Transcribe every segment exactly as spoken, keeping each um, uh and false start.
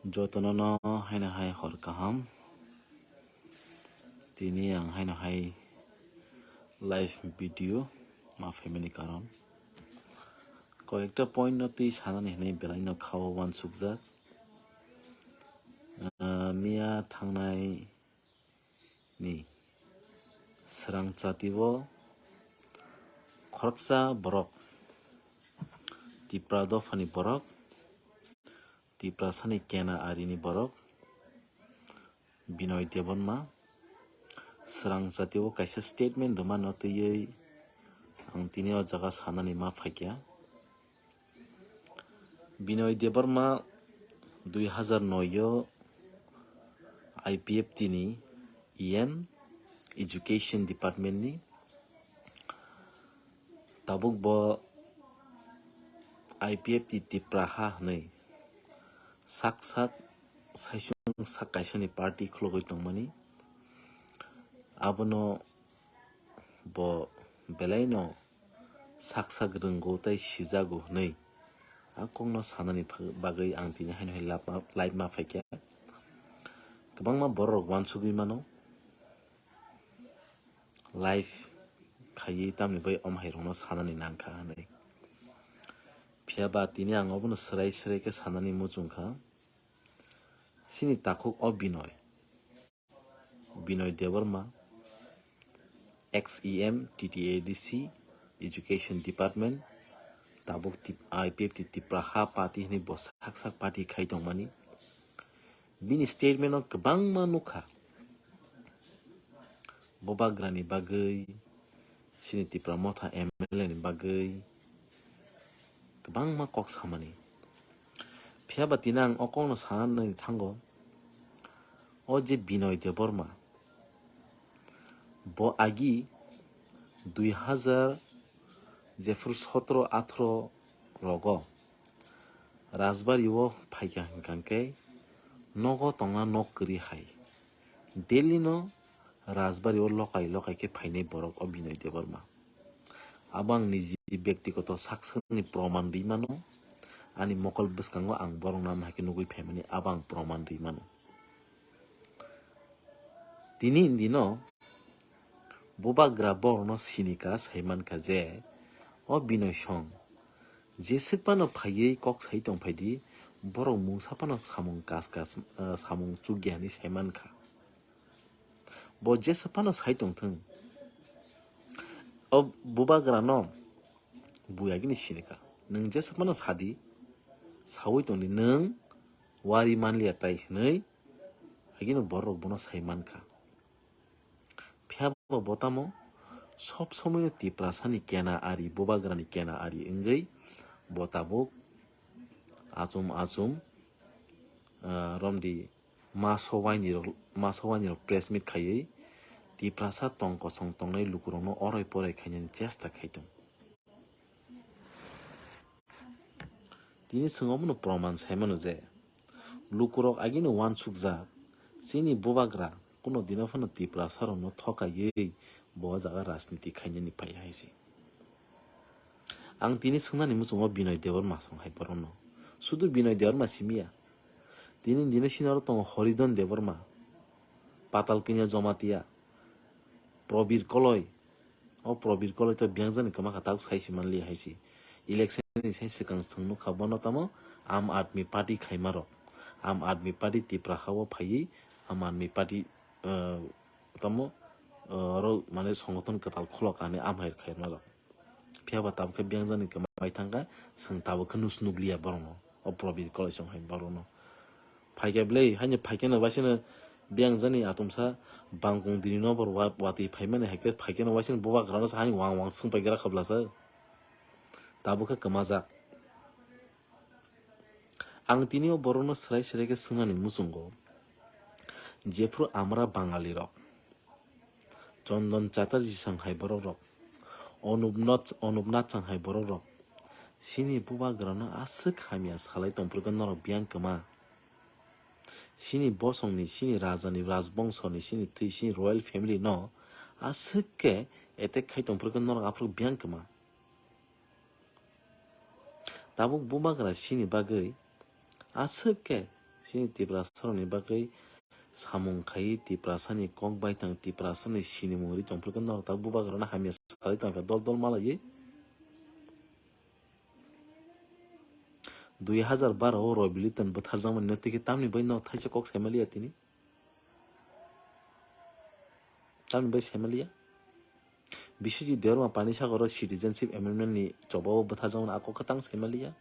Jotono no haino hai hor kaham. Tini ang haino hai live video ma phaimani karon koyekta point no twi sanani hinwi belai no khao uansukjak. Ah, miya thangnai ni srang chati o khoroksa borok, Tipra dophani borok, Tiprasani kena arini borok, Binoy Debbarma, srang chati o kaisa statement rwmano twiwi ang tini o jaga sanani ma phaikha. Binoy Debbarma dui hazar noi o I P F T ni E M, Education Department ni. Tabuk bo I P F T Tipra ha hwnwi sak sak saisung sak kaisani party khulugwi tongmani. Abono bo belaino sak sak rwngo tei sijago hwnwi a kokno sanani pha-, bagwi ang tini haino hai lab ma-, live ma phaikha. Kwbangma borok uansugwi mano, live khaiwi tamni bai omo hai rokno sanani nangkha hwnwi. Phiya ba tini ang obono swrai swrai khe sanani muchungkha. Chini takhuk o Binoy. Binoy Debbarma, ex E M, T T A D C, Education Department, tabuk Tip-, I P F T Tipra ha party hinwi bo sak sak party khai tongmani. Bini statement o kwbangma nukha. Bubagrani bagwi, chini Tipra Motha M L A ni bagwi kwbangma kok samani. Phiya ba tini ang o kokno sanani thango, o je Binoy Debbarma, bo agi dui hazar jephru sotro athro rogo Rajbari o phaikha hwnkha khe nogo tongna nok kwrwi hai. Delhi no Rajbari o lokai lokai khe phainai borok o Binoy Debbarma. Abo ang niji byaktigoto sak sakni proman rwi mano. Ani mokol bwskango ang borok no ama hai khe nugwi phaimani abo ang proman rwi mano. Tini dino Bubagra borokno sinika sai mankha je o Binoy song jeswk phano phaiwi kok sai tongphaidi, borok mungsa phano samung kas kas, ah, samung chukya hinwi sai mankha. Bo jeswk phano sai tongthwng, o Bubagrano bui agini sinika, nwng jeswk phano sadi, saui tongdi, nwng wari manliya tai hinwi agini borok bono sai mankha. Phiya bo bo tamo sob somoino Tiprasani kena ari, Bubagrani kena ari wngwi bo tabuk achum achum, ah, romdi maso waini rok, maso waini rok press meet khaiwi Tiprasa tong kosong tongnai lukurokno orai porai khainani chesta khai tong. Tini chwng omono proman sai mano je lukurok agini uansukjak, chini Bubagra kuno dino phano Tiprasarokno thokaiwi bo jaga rajniti khainani phai hai se. Ang tini swngnani muchungo Binoy Debbarma song hai borokno. Sudu Binoy Debbarma simiya. Tini dino sinaro tongo Horidon Debbarma, Patal Kanya Jamatia, Probir Koloi. O Probir Koloi to biyang jani kwma kha, tabuk sai se manliya hai se. Election ni sai swkang chwng nukha bono tamo Aam Aadmi Party khaima rok. Aam Aadmi Party Tipra ha o phaiwi Aam Aadmi Party, eh, tamo, eh, oro mane songothon kwtal khulok ani amhai khaima rok. Phiya ba tabuk khe biyang jani kwma bai thangkha, chwng tabuk khe nus nukliya borokno. O Probir Koloi song hai borokno. Phaikhe bwlai, haino phaikhe no waisano biyang jani atomsa bangkung dini no bor wa-, watwi phaimani hai khe phaikhe no waisano Bubagrano sa haino wang wang swng paigra khablasa. Tabuk khe kwmajak. Ang tini o borokno swrai swrai khe swngnani muchungo, jephru amra Bangali rok, Chondon Chatterjee sang hai borok rok, Anup Nath, Anup Nath sang hai borok rok, chini Bubagrano aswk hamya salai tongphuru khe norok biyang kwma. Chini bosongni, chini rajani, rajbongsoni, chini twi, chini royal family no aswk khe attack khai tongphuru khe norok aphuru biyang kwma. Tabuk Bubagra chini bagwi aswk khe chini Tiprasarokni bagwi samung khaiwi Tiprasani kok baithang, Tiprasani sinimung ri tongphuru khe norok ta bubagrano hamya salai tongkha dol dol malaiwi. Dui hazar baro o Roy Biliton bwtharjakmani no twi khe tamni bai no thaisa kok saimaliya tini? Tamni bai saimaliya? Biswajit Debbarma Panisagar o citizenship amendment ni choba o bwtharjakmani a kok khe tang saimaliya?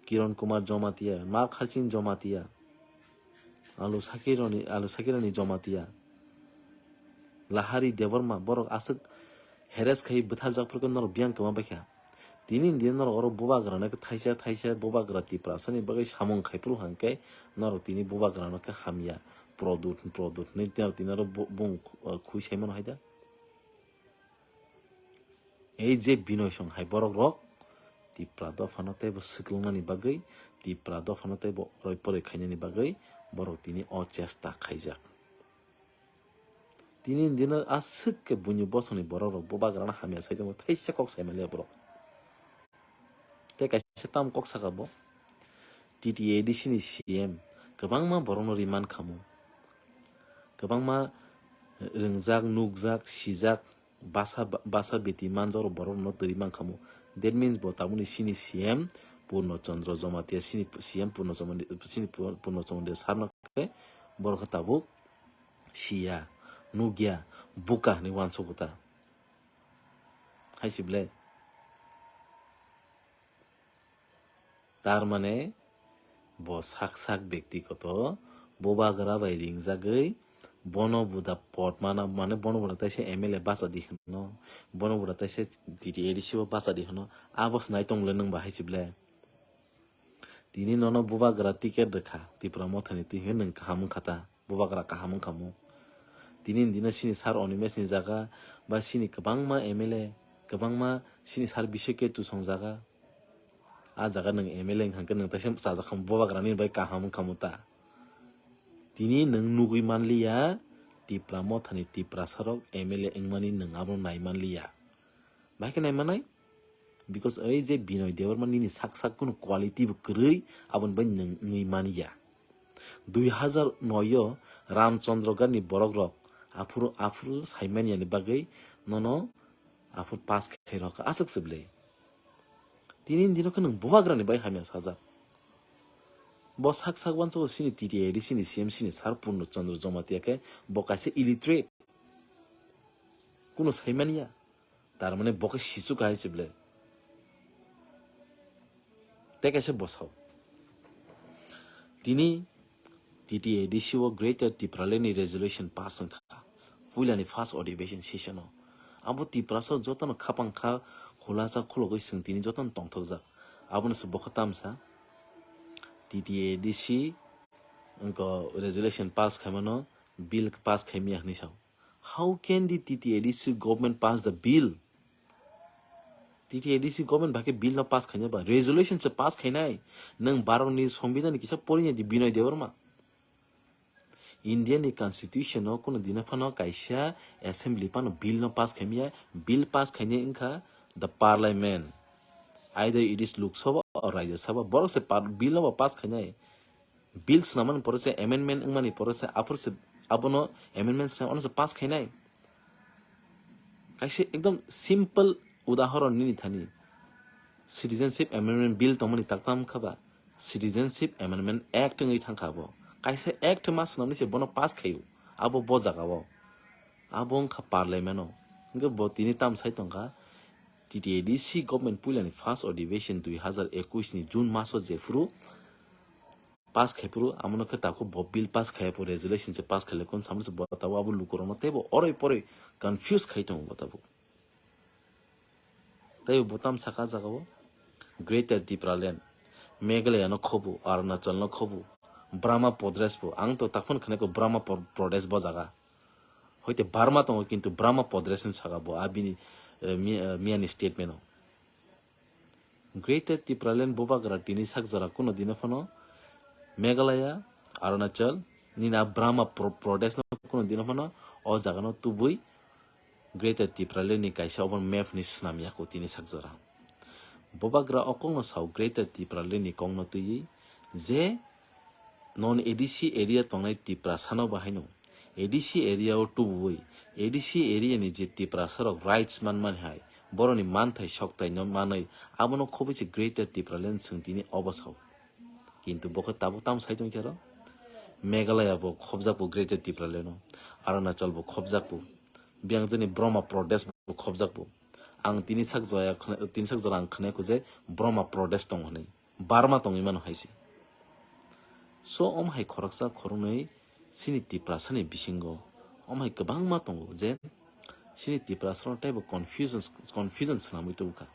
Kiran Kumar Jamatia, Mark Harchin Jamatia, Alu Sakirani, Alu Sakirani Jamatia, Lahari Debbarma, borok aswk harass khai bwtharjak phuru khe norok biyang kwma baikha. Tini ni norok oro bubagrano khe thaisa thaisa bubagra Tiprasani bagwi samung khai phuru hwnkhe norok tini bubagrano khe hamya, produt, produt hinwi norok tini oro bu-, bung, uh, khui saimano hai da. Ei je Binoy song hai borok rok Tipra dophano teibo swklwngnani bagwi, Tipra dophano teibo oroi poroi khainani bagwi borok tini o chesta khaijak. Tini ni dino aswk khe buini bosongni borok rok bubagrano hamya sai tongo, thaisa kok sai manliya borok. Tei kaisa tam kok saka bo, T T A D C ni C M kwbangma borokno remand khamu, kwbangma rwngjak, nukjak, sijak, basa, basa biti manjak rok borok no twi mankhamu. That means bo tabukni chini C M Purno Chandra Jamatia, chini C M Purno Chandra, chini Pur-, Purno Chandra sir no khe borok khe tabuk siya, nukya, buka hinwi uansukgo ta. Hai se ble. Tar mane bo sak sak byaktigoto bubagra bai ringjagwi bono buda pod mana, mane bono buda taisa M L A bacha di hwno, bono buda taisa T T A D C o bacha di hwno, abo se nai tong le nwng ba hai se ble. Tini nono bubagra ticket rwkha Tipra Mothani twi hwnwi nwng kaham wngkha ta, bubagra kaham wngkha mu. Tini ni dino chini sir Animesh ni jaga ba chini kwbangma M L A, kwbangma chini sir Biseke tusong jaga. A jaga nwng M L A wngkha khe nwng taisa chajak khamu, bubagra nini bai kaham wngkha mu ta. Tini nwng nugwi manliya Tipra Mothani Tiprasarok M L A wngmani nwng abono nai manliya. Bahai khe nai manai? Because ei je Binoy Debbarma nini sak sak kunu quality bo kwrwi, aboni bai nwng wngwi manya. Dui hazar noi o Ramchandra Ghat ni borok rok aphuru, aphuru saimanya ni bagwi nono aphuru pass khai rok aswk se ble. Tini ni dino khe nwng bubagra ni bai hamya sajak. Bo sak sak uansukgo chini T T A D C ni C M chini sir Purno Chandra Jamatia khe bo kaisa illiterate. Kunu saimanya. Tar mane bo khe sisu kahai se ble. Tei kaisa bwsao. Tini T T A D C o Greater Tipraland ni resolution pass wngkha. Puilani first adhibeshon session o. Abo Tiprasa jotono khapang kha khulasa khulogwi chwng tini jotono tongthokjak. Abono se bo khe tamsa T T A D C wngkha resolution pass khaimano bill pass khaimya hinwi sao. How can the T T A D C government pass the bill? T T A D C government bahai khe bill no pass khaina ba? Resolution se pass khainai. Nwng Bharat ni Songbidan ni kisa porinai di Binoy Debbarma. India ni constitution no kuno dino phano kaisa assembly phano bill no pass khaimya. Bill pass khainai wngkha the parliament. Either it is Lok Sabha or Rajya Sabha. Borok se par-, bill no bo pass khainai. Bill swnamani pore se, amendment wngmani pore se, aphuru se abono amendment swnam, ono se pass khainai. Kaisa ekdom simple udahoron nini thani. Citizenship Amendment Bill tongmani taktam kha ba? Citizenship Amendment Act wngwi thangkha abo. Kaisa act ma swnamni se bono pass khaio. Abo bo jaga o. Abo wngkha parliament o. Hwnkhe bo tini tam sai tongkha, T T A D C government puilani first adhibeshon dui hazar ekush ni June maso jephuru pass khai phuru, amono khe tabuk bo bill pass khai phuru, resolution se pass khai le kon samani se bo tabuk abo lukurokno teibo oroi poroi confuse khai tongo bo tabuk. Tei bo tam saka jaga o Greater Tipraland, Meghalaya no khobo, Arunachal no khobo, Brahma Pradesh bo, ang to takhon khne ko Brahma Pro-, Pradesh bo jaga. Hoite Burma tongo, kintu Brahma Pradesh ni saka bo, a bini, eh, mi-, eh, miyani statement o. Greater Tipraland bubagra tini sak jora kuno dino phano Meghalaya, Arunachal, nini a Brahma Pro-, Pradesh no kuno dino phano o jaga no tubui Greater Tipraland ni kaisa obo map ni swnam yako tini sak jora. Bubagra o kok no sao Greater Tipraland ni kok no twiwi je non A D C area tongnai Tiprasano bahaino A D C area o tubuwi A D C area ni je Tiprasa rok rights manmani hai, boroni manthai soktai no manwi abono khobwi se Greater Tipraland chwng tini obo sao. Kintu bo khe tabuk tamo sai tongkhe aro Meghalaya bo khobjakbo Greater Tipraland o, Arunachal bo khobjakbo, biyang jani Brahma Pradesh bo khobjakbo. Ang tini sak jora khna-, tini sak jora ang khna kho je Brahma Pradesh tong hwnwi. Burma tongwi mano hai se. So, om hai khoroksa khoroknwi chini Tiprasani bisingo om hai kwbangma tongo je chini Tiprasano teibo confusion, confusion swnamwi tubukha.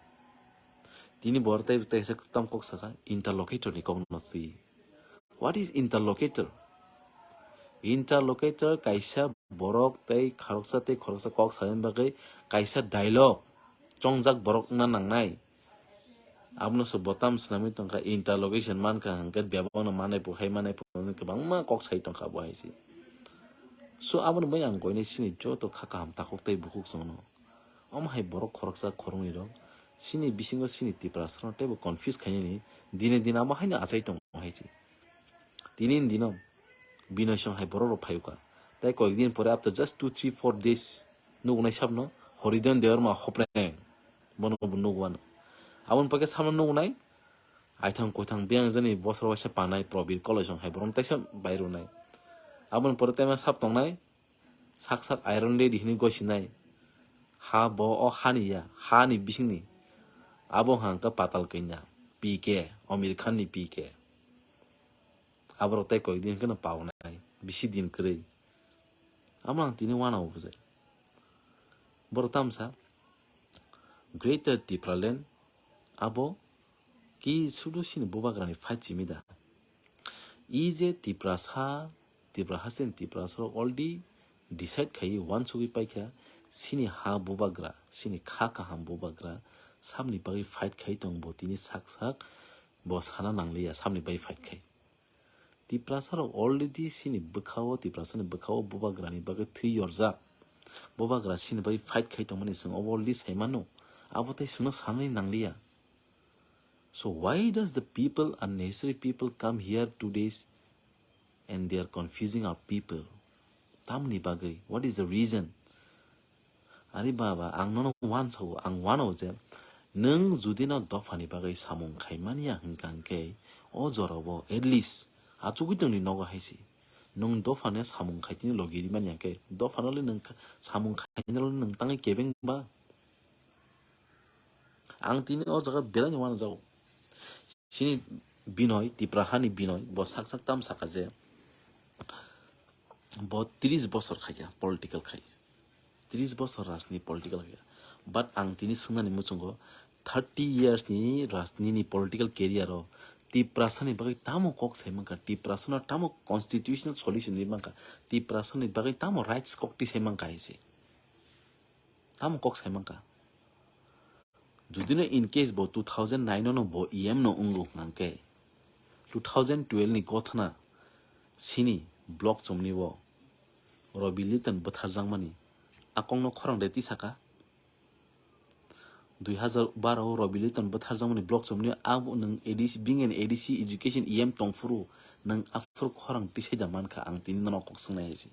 Tini bor tei, tei sa tam kok saka interlocutor ni kok no si. What is interlocutor? Interlocutor kaisa borok tei khoroksa tei khoroksa kok salani bagwi kaisa dialogue chongjak borok wngna nangnai. Abono se botam swnamwi tongkha, interlocution mankha hwnkhe bebakno manai bo hai manai bo hwnwi kwbangma kok sai tongkha bo hai se. So aboni bagwi ang koinai chini joto kha kaham takhuk tei bukhuk chwngno. Omo hai borok khoroksa khoroknwi rok chini bisingo chini Tiprasano teibo confuse khainani dine dine amo haino achai tongo hai se. Tini ni dino Binoy song hai borok rok phaiukha. Tei koyek din pore after just two, three, four days nugunai sabno Horidan Debbarma hopnai bono bo nuguano. Aboni pore sabno nugunai aithang koithang biyang jani bosor waisa panai Probir Koloi song hai borok taisa bai rwnai. Aboni pore taima sab tongnai sak sak iron lady hinwi gosinai. Ha bo o hani ya, hani bisingni. Abo hwnkha Patal Kanya, P K, Amir Khan ni P K. Aborok tei koyek din hwnkhe no paunai, bisi din kwrwi. Amo ang tini uanao bujai. Borok tamsa Greater Tipraland abo ki sudu sini bubagrani fight simi da. I je Tiprasa, Tipra haste ni Tiprasa rok already decide khai uansugwi paikha sini ha bubagra, sini kha kaham bubagra samni bagwi fight khai tong bo tini sak sak bo sana nangliya samni bagwi fight khai. Tiprasa rok already sini bwkhao, Tiprasa ni bwkhao bubagra ni bagwi thwi yorjak. Bubagra sini bagwi fight khai tongmani chwng obo already sai mano. Abo tei chwngno sanani nangliya. So why does the people, unnecessary people come here two days and they are confusing our people? Tamni bagwi, what is the reason? Ari baba, ang nono uansao, ang uanao je, nwng judi no dophani bagwi samung khaimani ya hwnkha hwnkhe, o jorao at least achugwi tongni nogo hai se. Nwng dophano samung khaitini logi rimani ya hwnkhe, dophano le nwng kha-, samung khainalo nwng tangwi kebeng ba? Ang tini o jaga belai no uanajago. Chini Binoy, Tipra hani Binoy, bo sak sak tam saka je bo tris bosor khaikha political khai. Tris bosor rajni political khaikha. But ang tini swngnani muchungo thirty years ni rajnini political career o Tiprasani bagwi tamo kok sai mankha, Tiprasano tamo constitutional solution ri mankha, Tiprasani bagwi tamo rights kok tisai mankha hai se. Tamo kok sai mankha. Judino in case bo two thousand nine no bo E M no wngo hwnkhe, two thousand twelve ni gothana sini block chomni o Robi Liton bwtharjakmani a kokno khorang de tisaka. Dui hazar baro o Robi Liton bwtharjakmani block chomni abo nwng A D C, being an A D C education E M tongphuru nwng aphuru khorang tisai da mankha, ang tini nono kok swngnai hai se.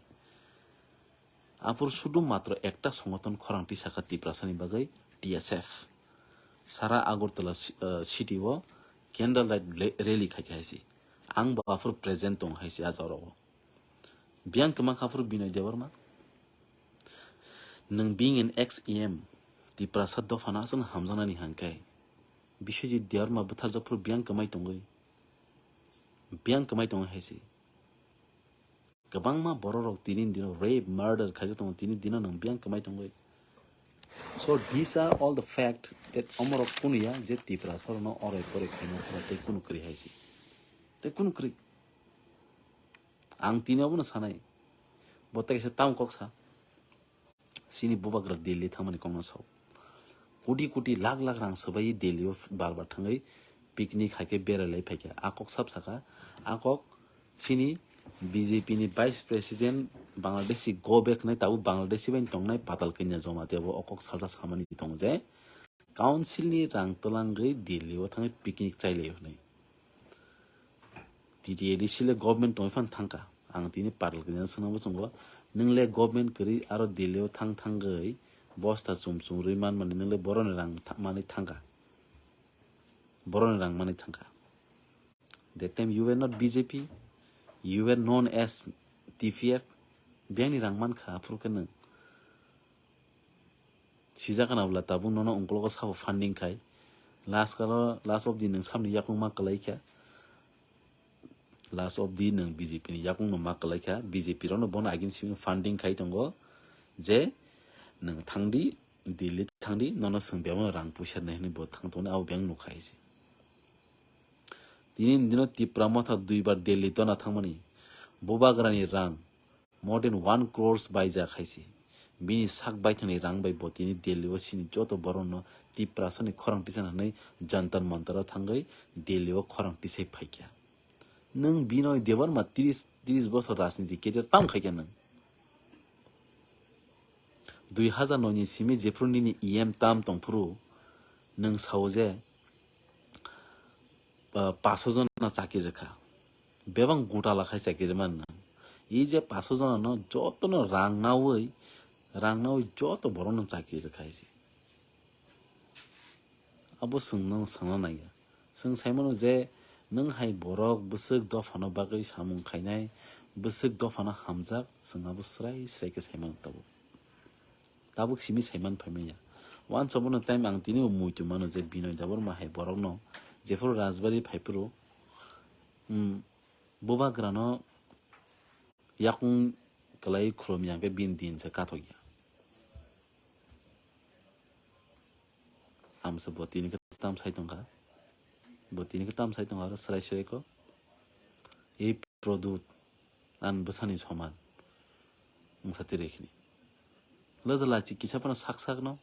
Aphuru sudu matro ekta songoton khorang tisaka Tiprasani bagwi T S F. Sara Agartala ci-, uh, city o candle light le-, rally khaikha hai se. Ang bo aphuru present tong hai se a jorao. Biyang kwma kha aphuru Binoy Debbarma. Nwng being an ex E M, Tiprasa dophano aswkno hamjaknani hwnkhe Biswajit Debbarma bwtharjak phuru biyang kwmai tongwi. Biyang kwmai tongwi hai se. Kwbangma borok rok tini dino rape, murder khaijak tongo, tini dino nwng biyang kwmai tongwi. So these are all the fact that omorok kunuya je Tiprasa rokno oroi poroi khaina sara tei kunu kwrwi hai se. Tei kunu kwrwi. Ang tini obono sanai. Bo tei kaisa tamo kok sa. Chini bubagra Delhi thangmani kokno sao. Koti koti lakh lakh rang swbai Delhi o bar bar thangwi picnic hai khe berai lai phaikha. A kok sab saka, a kok chini B J P ni Vice President Bangladeshi go back hnai tabuk Bangladeshi bai tongnai Patal Kanya Jamatia bo o kok salsa samani tongo je Council ni rang twlangwi Delhi o thangwi picnic chai lai hwnwi. T T A D C le government tongwi phan thangkha. Ang tini patal kanya swnambo chwngo, nwng le government kwrwi aro Delhi o thang thangwi bosta chum chum rwi manmani nwng le boroni rang tha-, manwi thangkha. Boroni rang manwi thangkha. That time you were not B J P, you were known as T P F. Biyangni rang mankha aphuru khe nwng. Sijak kana bwla tabuk nono ungkologo sabo funding khai. Last kalo, last of the nwng samni yakung ma kwlai kha. Last of the nwng B J P ni yakung no ma kwlai kha. B J P rok no bono agini simi funding khai tongo je nwng thangdi, Delhi thangdi, nono swng biyamo rang puisa nai hwnwi bo thang tongni abo biyang nukha hai se. Tini ni dino Tipra Motha duibar Delhi dona thangmani. Bubagrani rang more than one crores baijak hai se. Bini sak baithangni rang bai bo tini Delhi o sini joto borokno Tiprasani khorang tisa hwnwi Jantar Mantar o thangwi Delhi o khorang tisai phaikha. Nwng Binoy Debbarma tris, tris bosor rajniti career tam khaikha nwng. Dui hazar noi ni simi jephru nini E M tam tongphuru nwng sao je, ah, paso jona chakri rwkha. Bebak gutala khai chakri rwmani nwng. E je paso jona no jotono rang naui, rang naui joto borokno chakri rwkha hai se. Abo chwngno sana naiya. Chwng saimano je nwng hai borok bwswk dophano bagwi samung khainai, bwswk dophano hamjak, chwng abo srai srai khe saimano tabuk. Tabuk simi saiman phaimanya. Once upon a time ang tini bo muitu mano je Binoy Debbarma hai borokno jephuru Rajbari phaiphuru, um, bubagrano yakung kwlai khulumya hwnkhe bini din se kathokya. Amsa bo tini khe tam sai tongkha. Bo tini khe tam sai tongkha aro srai srai ko. Ei Produt an bwsani soman. Wngsa tiri khini. Lada lachi kisa phano sak sak no.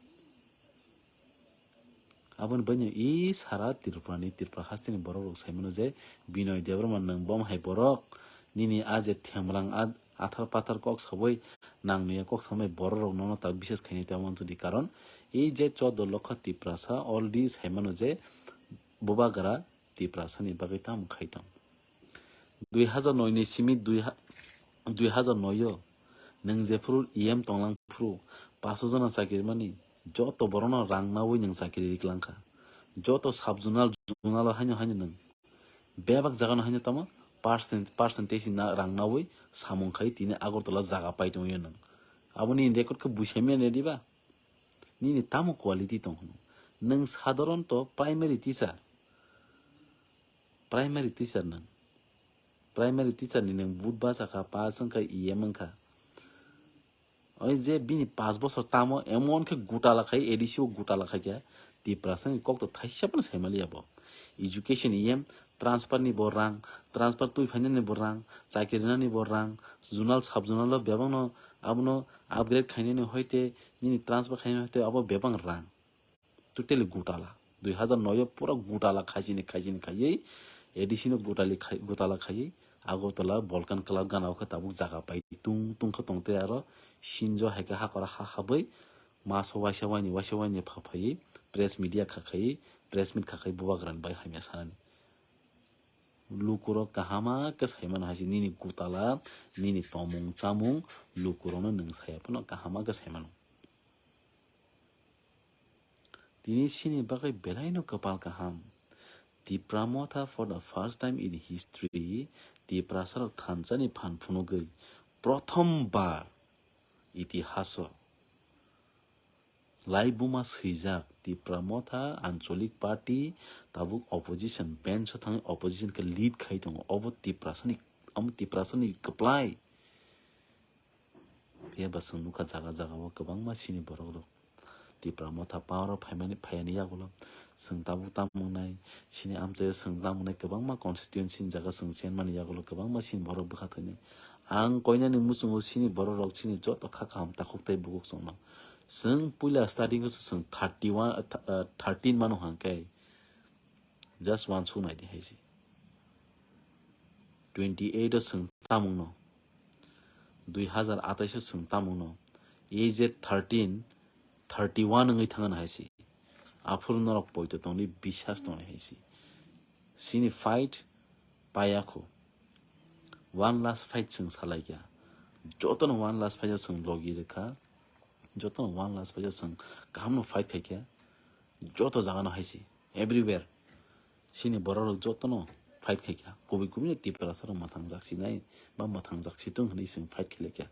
Aboni baino i sara Tripura ni, Tripura hasteni borok rok saimano je Binoy Debbarma nwng bom hai borok nini a je themrang a athar pathar kok sabai nangni kok samai borok rok nono ta bises khaini ta wansudi karon ei je chodo lokha Tiprasa already saimano je bubagra Tiprasa ni bagwi tamo khai tong. Dui hazar noi ni simi dui ha-, dui hazar noi o nwng jephuru E M tonglang phuru paso jona chakri mani joto borokno rang naui nwng chakri ri klangkha. Joto sub zonal, zonal o haino haino nwng bebak jaga no haino tamo percent-, percentage na rang naui samung khai tini Agartala jaga pai tongwi nwng. Aboni record khe buisai manya diba? Nini tamo quality tong hwno? Nwng sadharanto primary teacher, primary teacher nwng. Primary teacher ni nwng but basa kha, pass wngkha, E M wngkha. Oi je bini pass bosor tamo emon khe gutala khai, A D C o gutala khai khe, Tiprasa ni kok to thaisa phano sai maliya bo. Education E M, transfer ni bo rang, transfer twi phainani bo rang, chakri rinani bo rang, zonal sub zonal o bebak no abono upgrade khainani hoite, nini transfer khainani hoite abo bebak rang. Totally gutala. Dui hazar noi o pura gutala khaisini, khaisini khaiwi, A D C no gutali khai-, gutala khaiwi, Agartala Volcan Club gana o khe tabuk jaga pai tung tung khe tong tei aro sinjo hai khe hakora ha habwi maso waisa waini, waisa waini pha phaiwi press media kha khaiwi, press meet kha khai bubagrani bai hamya sanani. Lukurok kahama khe sai mano hai se nini gutala, nini tomung chamung, lukurokno nwng saya phano kahama khe sai mano. Tini sini bagwi belaino kwpal kaham. Tipra Motha for the first time in history, Tiprasarok thansani phan phunugwi prothom bar itihaso laibuma swijak Tipra Motha Ancholic Party tabuk opposition bench o thangwi opposition khe lead khai tongo. Obo Tiprasani, omo Tiprasani kwplai. Phiya ba chwng nukha jaga jaga o kwbangma sini borok rok Tipra Motha power o phaimani, phaiyani yagulo chwng tabuk tamo wngnai, sini amchaio chwng tamo wngnai, kwbangma constituency ni jaga chwng chenmani yagulo kwbangma sini borok bwkha thwinai. Ang koinani muchungo sini borok rok sini joto kha kaham takhuk tei bukhuk chwngno. Chwng puila starting o chwng thirty one, ah, thirteen mano hwnkhe. Just uansuk nai di hai se. Twenty eight o chwng tamungno, dui hazar atais o chwng tamungno, age thirteen, thirty one wngwi thangna hai se. Aphuru norok poito tongdi, bisas tongnai hai se. Sini fight paya kho. One last fight chwng salaikha. Jotono one last fight o chwng logi rwkha. Jotono one last fight o chwng kahamno fight khaikha. Joto jagano haisi. Everywhere. Chini borok rok jotono fight khaikha. Kubui kubui ni Tiprasa rok mwthangjak sinai ba mwthangjak situng hwnwi chwng fight khailaikha.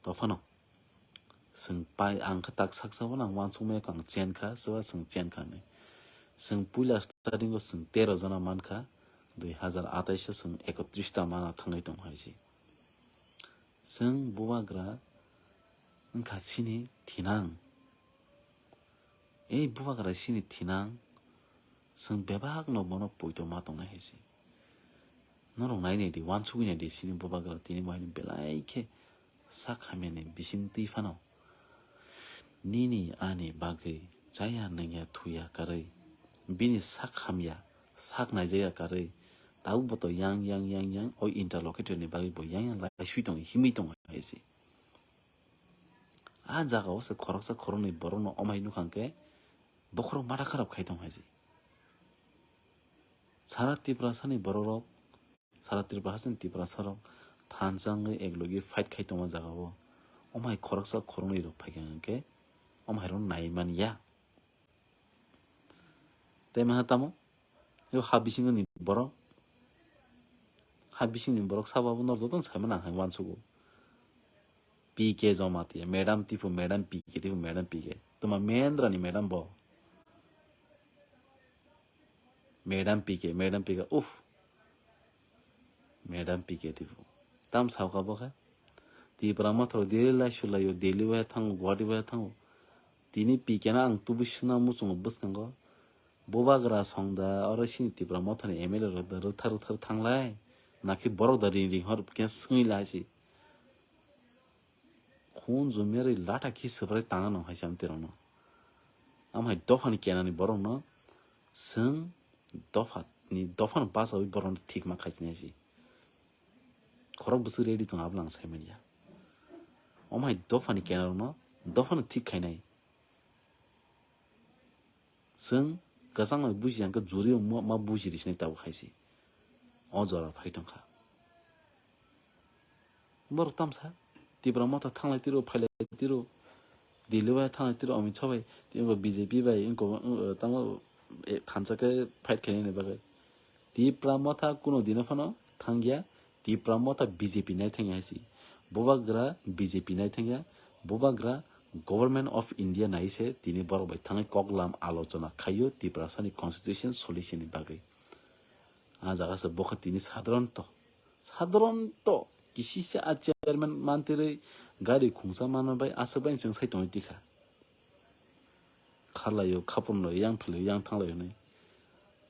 Tophano. Chwng pai, ang khe tak saksa bo nang uansukmaya khe ang chen kha, swba chwng chen kha hinwi. Chwng puila starting o chwng tero jona man kha, dui hazar atais o chwng ekotris ta mana thangwi tongo hai se. Chwng bubagra wngkha chini thinang. Ei bubagra chini thinang, chwng bebakno bono poito ma tongnai hai se. Norok nai nai di, uansugwi nai di, chini bubagra tini bo haino belai khe sak hamyani bising twi phano. Nini ani bagwi chaya nangya thuya karwi, bini sak hamya, sak naijakya karwi, tabuk bo to yang, yang, yang, yang, o interlocutor ni bagwi bo yang, yang laiswi tongo, himwi tongo hai se. A jaga o se khoroksa khoroknwi borokno omai nukha hwnkhe, bokhorok mata kharap khai tong hai se. Sara Tiprasani borok rok, sara Tiprasani Tiprasa rok thansa wngwi eklogi fight khai tongma jaga o. Omhai khoroksa khoroknwi rok phaikha hwnkhe, omhai rok nai man ya. Tei maha tamo? Yo ha bisingo ni borok. Ha bisingni borok sabo norok jotono saimano ang hai uansugo. P K Jamatia, Madam Tipu, Madam P K Tipu, Madam P K. Tuma Mendrani Madam bo. Madam P K, Madam P K, uff. Madam P K Tipu. Tam sauka bo khe. Tipra Motha Delhi lai sulaio, Delhi bai thango, Guwahati bai thango. Tini P K no ang tubui suna muchungo bwskango. Bubagra song da, oro sini Tipra Mothani M L A rok da rwthar rwthar thanglai. Nakhe borok da ring ring hor khe swngwi lai si. Khun jumya rwi lata khi swbrai tanga no hai se amtwi rokno. Amhai dophani kenani borokno chwng dophani, dophano bachawi borokno thikma khai sinai si. Khorok bwswk ready tongo abono ang sai manya. Omhai dophani kenarokno dophano thik khainai. Chwng kwchangma buji hwnkhe juri ma, ma buji rwsinai tabuk hai se. O jora phai tongkha. Borok tamsa Tipra Motha thanglai tiro, phailai tiro, Delhi bai thanglai tiro, Amit Shah bai, tei wngkha B J P bai, wngkha, uh, tamo, eh, thansa khe fight khainani bagwi. Tipra Motha kuno dino phano thangya, Tipra Motha B J P nai thangya hai se. Bubagra B J P nai thangya, Bubagra Government of India nai se tini borok bai thangwi koklam alochona khaio Tiprasani constitution solution ni bagwi. A jaga se bokha tini sadharanto, sadharanto kisisa a chairman mantri gari khungsa manma bai aswk bai chwng sai tongwi tikha. Kharlaio, khapurlaio, yang phailio, yang thanglaio hinwi.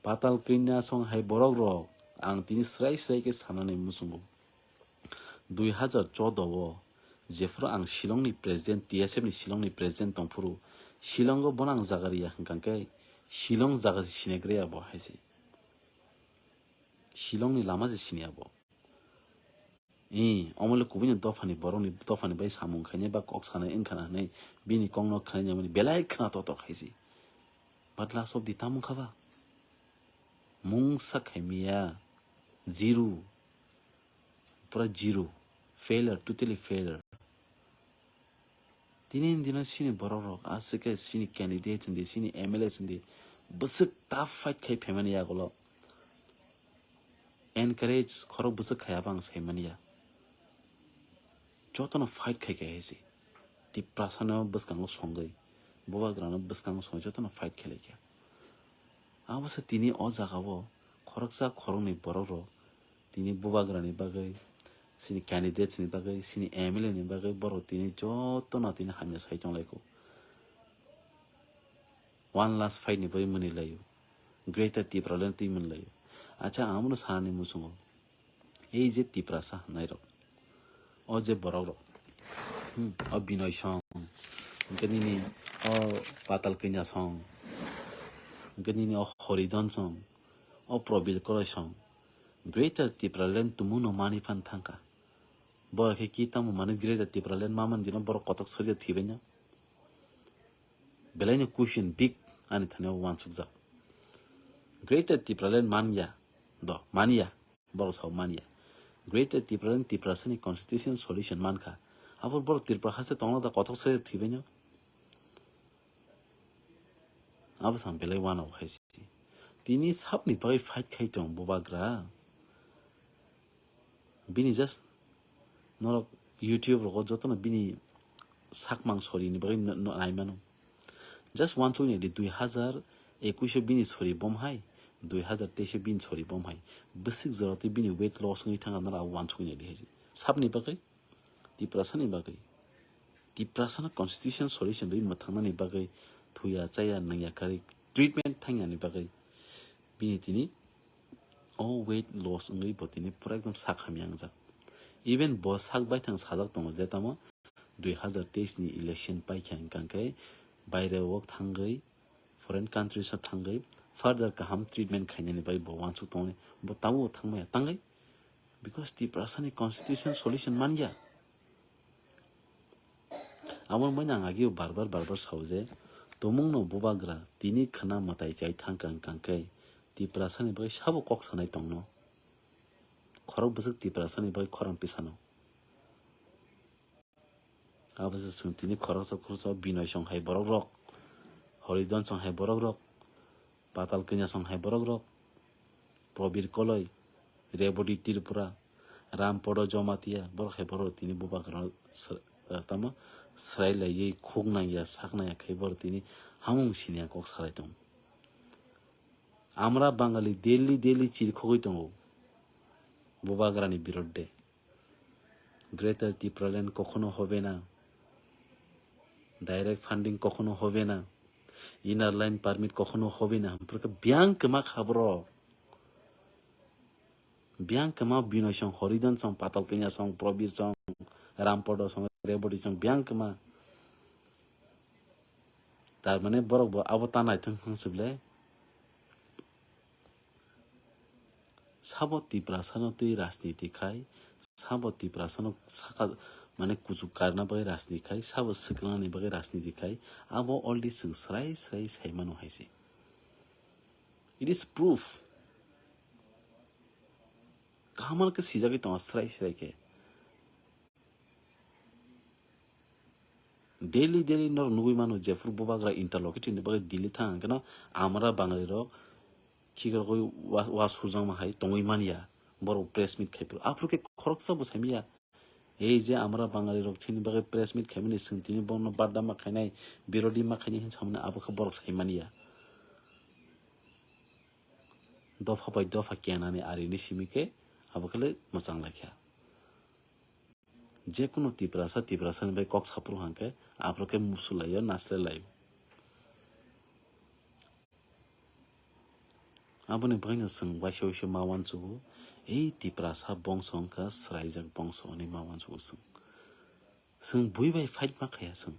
Patal Kanya song hai borok rok ang tini srai srai khe sanani muchungo. Dui hazar choudo o jephuru ang Shillong ni president, T S F ni Shillong ni president tongphuru, Shillong o bono ang jaga riya hwnkha khe Shillong jaga se sinai gre abo hai se. Shillong ni lama se siniya bo. Ee, omo le kubui ni dophani borok ni dophani bai samung khainai ba kok sanai wngkha na hinwi bini kok no khnaina mani belai khna totok hai se. But last of the tamo wngkha ba? Mungsa khaimiya. Zero. Pura zero. Failure, totally failure. Tini ni dino sini borok rok aswk khe sini candidate sindi, sini M L A sindi bwswk tough fight khai phaimani yagulo. Encourage khorok bwswk khai abo ang saimani ya. Jotono fight khai khai hai se. Tiprasano bwskango songwi, Bubagrano bwskango songwi jotono fight khai lai kha. Abo se tini o jaga o khoroksa khoroknwi borok rok tini Bubagrani bagwi, sini candidates ni bagwi, sini M L A ni bagwi borok tini jotono tini hamya sai tong lai kho. One last fight ni bagwi mwnwi laio. Greater Tipraland twi mwnwi laio. Acha, ang bono sanani muchungo. Ei je Tiprasa hwnwi rok. O je borok rok. Hmm, o Binoy song. Hwnkhe nini o Patal Kanya song. Hwnkhe nini o Horidon song. O Probil Kroy song. Greater Tipraland tumung no mani phan thangkha. Borok khe ki tamo manwi Greater Tipraland ma man dino borok kotok soria thwibaino. Belaino question big ani thani o uansukjak. Greater Tipraland manya do, manya, borok sao manya. Greater Tipraland Tiprasani constitution solution mankha. Abo borok Tripura haste tongna da kothok se thwibaino. Abo sam belai wanao hai si. Tini sabni bagwi fight khai tong bubagra. Bini just norok YouTube rogo jotono bini sakmang sori ni bagwi no, no, naimano. Just wansuk ni di dui hazar ekush o bini sori bom hai, dui hazar teis o bini sori bom hai. Bwswk jora tei bini weight loss wngwi thangkha norok abo wansuk ni di hai. Sabni bagwi, Tiprasani bagwi. Tiprasano constitution solution rwi mwthangnani bagwi, thuya chaya nangya kari treatment thangyani bagwi. Bini tini o weight loss wngwi bo tini pura ekdom sak hamya wngjak. Even bo sak baithang sajak tongo je tamo dui hazar teis ni election paikha hwnkha khe baire o thangwi foreign countries o thangwi further kaham treatment khainani bai bo wansuk tongwi bo tabuk thangmaya tangwi because Tiprasani constitution solution manya. Amo bai ang agio bar bar bar bar sao je tomungno bubagra tini khna mwtai chai thangkha hwnkha khe Tiprasani bai sabo kok sanai tongno. Khorok bwswk Tiprasani bai khorang tisano. Abo se chwng tini khoroksa khoroksa Binoy song hai borok rok, Horidon song hai borok rok, Patal Kanya song hai borok rok, Probir Koloi, Rebodi Tripura, Rampodo Jomatia, borok hai borok tini bubagra sr-, eh, tamo srai laiwi khuk nangya, sak nangya khai borok tini hamung siniya kok salai tong. Amra Bangali daily daily chirikhogwi tongo bubagrani birodde. Greater Tipraland kokhono hobe na, direct funding kokhono hobe na, inner line permit kokhono hobe na, hamphru khe biyang kwma kha borok. Biyang kwma Binoy song, Horidon song, Patal Kanya song, Probir song, Rampodo song, Rebodi song, biyang kwma. Tar mane borok bo abo ta naithok hwnsuk le. Sabo Tiprasano twi rajniti khai, sabo Tiprasano saka mane kuchuk karna bagwi rajniti khai, sabo swklanani bagwi rajniti khai, abo already chwng srai srai saimano hai se. It is proof. Kaham khe sijagwi tongo srai srai khe. Daily daily norok nugwi mano jephuru bubagra interlocutor ni bagwi Delhi thang hwnkhe no amra Bangali rok khikrogwi wa, wa surjakma hai tongwi manya borok press meet khai phuru aphuru khe khoroksa bo saimanya ei je amra Bangali rok chini bagwi press meet khaimani chwng tini bono badda ma khainai birodi ma khainai hin samani abo khe borok saimanya. Dopha bai dopha kenani arini simi khe abo khe le mwchang laikha. Jekunu Tiprasa, Tiprasani bai kok saphuru hwnkhe aphuru khe musu laio, naslai laio. Aboni bagwino chwng waisa waisa ma uansugo, ei Tiprasa bongso wngkha swraijak bongso hwnwi ma uansugo chwng. Chwng bui bai fight ma khaya chwng.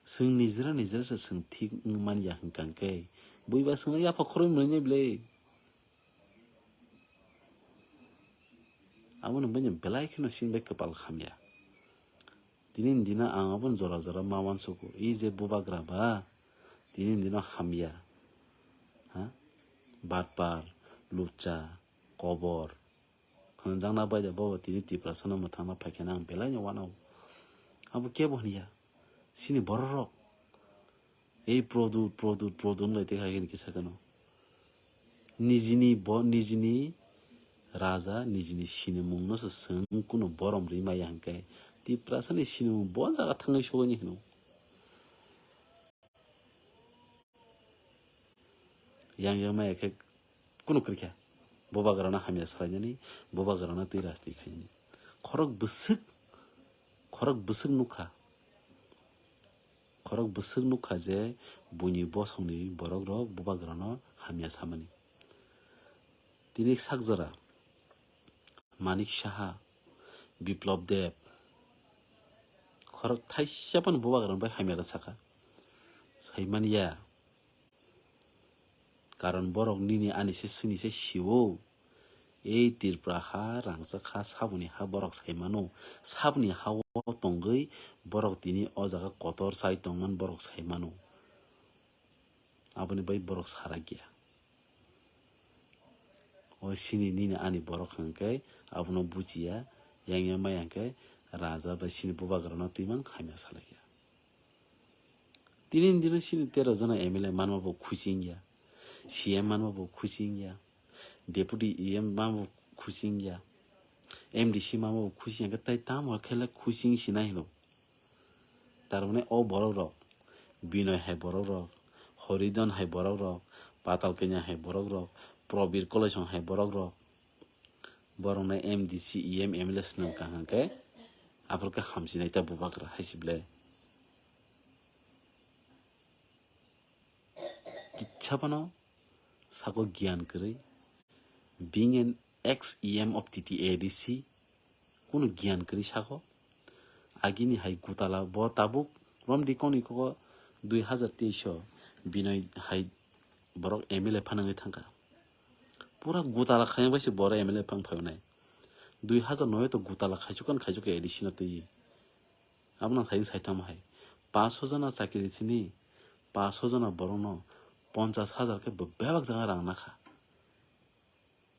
Chwng nijera nijera se chwng thik wng manya hwnkha khe bui ba chwngno yapha khorwi mwnwi bwle. Aboni bagwino belai kheno chini bai kwpal hamya. Tini ni dino ang abono jora jora ma uansugo, ei je bubagra ba, tini ni dino hamya. Ha? Batpar, lucha, kobor. Hwnjakna bai da bobo tini Tiprasano mwthangna phaikhe ang belai no uanao. Abo kebo hwnya, chini bororok. Ei Produ, Produ, Produ wnglaite hai hini kisa kheno. Nijini bo, nijini raja, nijini sinimungno se chwng kuno borom ri maya hwnkhe Tiprasani sinimung bo jaga thangwi sogwini hino. Yang yang maya khe kunu kwrwikha. Bubagrano hamya swlainani, bubagrano twi rajniti khainani. Khorok bwswk, khorok bwswk nukha. Khorok bwswk nukha je buini bosongni borokrok bubagrano hamya samani. Tini sak jora Manik Saha, Biplab Deb, khorok thaisa phano bubagrano bai hamya da saka. Saimanya. Karon borok nini ani se sini se sio. Ei Tripura ha rangchak ha saboni ha borok sai mano. Saboni ha o tongwi borok tini o jaga kotor chai tongmani borok sai mano. Aboni bai borok sarakya. O sini nini ani borok hwnkhe abono buchiya, yang yang maya hwnkhe raja bai sini bubagrano twimang hamya salaikha. Tini ni dino sini tero jona M L A manma bo khusi wngya, C M manma bo khusi wngya, deputy E M manma bo khusi wngya, M D C manma bo khusi wngya, tai tamo khe le khusi wng sinai hino. Tar mane o borok rok, Binoy hai borok rok, Horidon hai borok rok, Patal Kanya hai borok rok, Probir Kolaisong hai borok rok, borok no M D C, E M, M L A swnam kaham khe, aphuru khe hamsinai ta bubagra hai se ble. Kitsa phano sako giyan kwrwi. Being an ex E M of T T A D C, kunu giyan kwrwi sako. Agini hai gutala bo tabuk romdi koni koko dui hazar teis o Binoy hai borok M L A phanangwi thangkha. Pura gutala khayang bai se borok M L A phang phainai. Dui hazar noi o to gutala khaichukhan khaichukha A D C no twiwi. Abono thai sai tamo hai. Paanch sho jona chakiri thini, paanch sho jona borokno ponchas hazar khe bebak jaga rang nakha.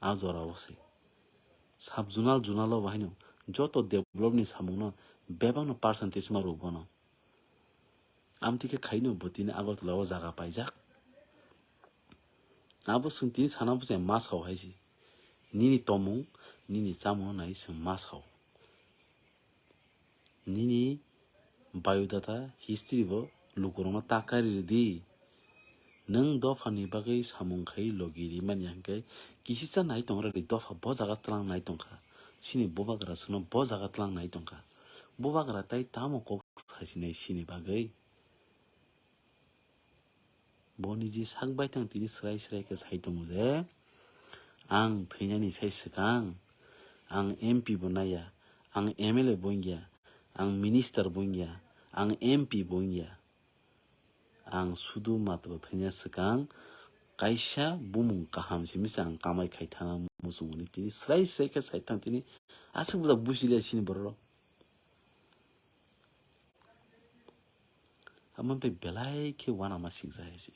A jora o se. Sub zonal, zonal o bahaino joto develop ni samung no bebak no percentage ma rw bono. Amtwi khe khaino bo tini Agartala o jaga paijak. Abo chwng tini sana bwsai ma sao hai se. Nini tomung, nini chamung nai chwng ma sao. Nini biodata history bo lukurokno ta kari rwdi. Nwng dophani bagwi samung khai logi rimani hwnkhe kisisa nai tong rwdi, dopha bo jaga twlang nai tongkha. Chini bubagra chwngno bo jaga twlang nai tongkha. Bubagra tai tamo kok sasinai chini bagwi? Bo niji sak baithang tini swrai swrai khe sai tongo je, ang thwinani sai swkang ang M P bo naiya, ang M L A bo wngya, ang minister bo wngya, ang M P bo wngya. Ang sudu matro thwina swkang kaisa bumung kaham simi se ang kamai khai thana muchung hwnwi tini swrai swrai khe sai thang tini aswk bwsa busi le sini borok rok. Amo bai belai khe uanama singsa hai se.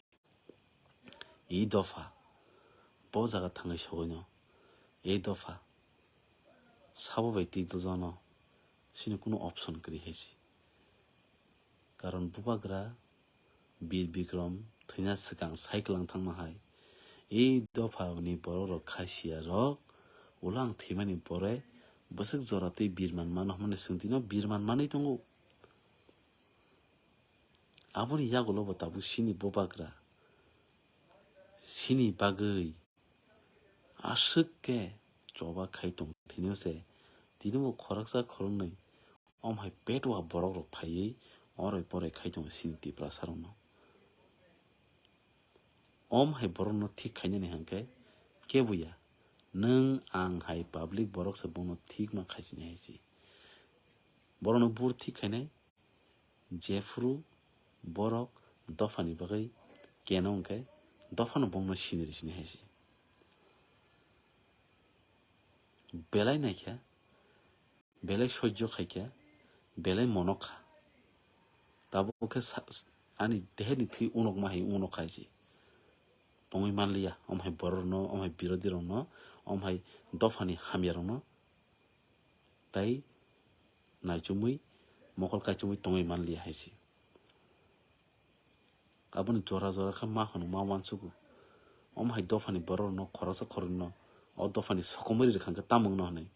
E dopha bo jaga thangwi sogwino, e dopha sabo bai twi dujano sini kunu option kwrwi hai se. Karon bubagra Bir Bikram thwina swkang cycle ang thangma hai. E dopha ni borok rok khasia rok ulo ang thwimani pore bwswk jora twi birman mano hwnmani swng tino birman manwi tongo. Aboni yagulo bo tabuk sini bubagra sini bagwi aswk khe choba khai tong thwinio se, tini bo khoroksa khoroknwi om hai petwa borok rok phaiwi oroi poroi khai tongo sini Tiprasa rokno. Om hai borokno thik khainani hwnkhe kebuya nwng ang hai public borok se bono thik ma khaisini hai se. Borokno bur thik khainai jephuru borok dophani bagwi keno hwnkhe dophano bongno siniri sini hai se. Belai naikha, belai sojjo khaikha, belai monok kha. Tabuk khe sa-, ani deherni thwi unok ma hai unok kha hai se. Tongwi manliya, om hai borok rokno, om hai birodhi rokno, om hai dophani hamya rokno tai naichomwi mokol kaichomwi tongwi manliya hai se. Aboni jora jora khe ma hwnwi ma uansugo. Om hai dophani borok rokno khoroksa khoroknwino o dophani sokomori rwkha hwnkhe tamo wngno hwnwi.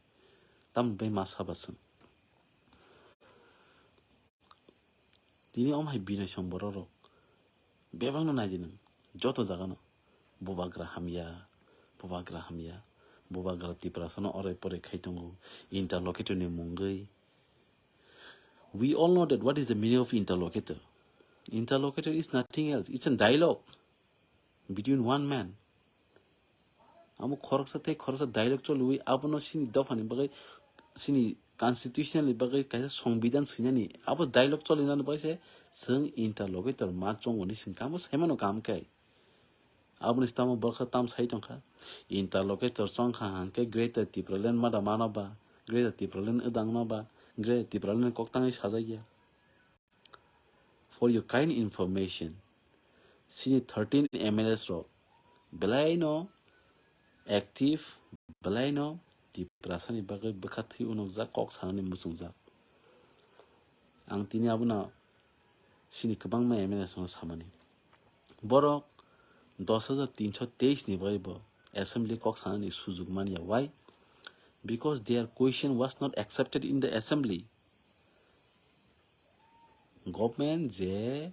Tamo bai ma saba chwng. Tini om hai Binoy song borok rok bebakno nai di nwng joto jagano. Bubagra hamya, bubagra hamya, bubagra Tiprasano oroi poroi khai tongo, interlocutor ni mungwi. We all know that what is the meaning of interlocutor. Interlocutor is nothing else, it's a dialogue between one man. Amo khoroksa tei khoroksa dialogue choliwi abono sini dophani bagwi, sini constitutional ni bagwi kaisa songbidan swinani abo dialogue cholinani bagwi se chwng interlocutor ma chongo ni singkha amo saimano kam khe. Aboni stamo borok tam sai tongkha. Interlocutor chongkha hwnkhe Greater Tipraland mada mano ba, Greater Tipraland wdang no ba, Greater Tipraland kok tangwi sajakya. For your kind information, sini thirteen M L As rok belai no active, belaino Tiprasani bagwi bwkha thwi unukjak, kok sanani muchungjak. Ang tini abono chini kwbangma M L A songno samani. Borok dos hajar tinso teis ni bagwi bo assembly kok sanani sujuk manya. Why? Because their question was not accepted in the assembly. Government je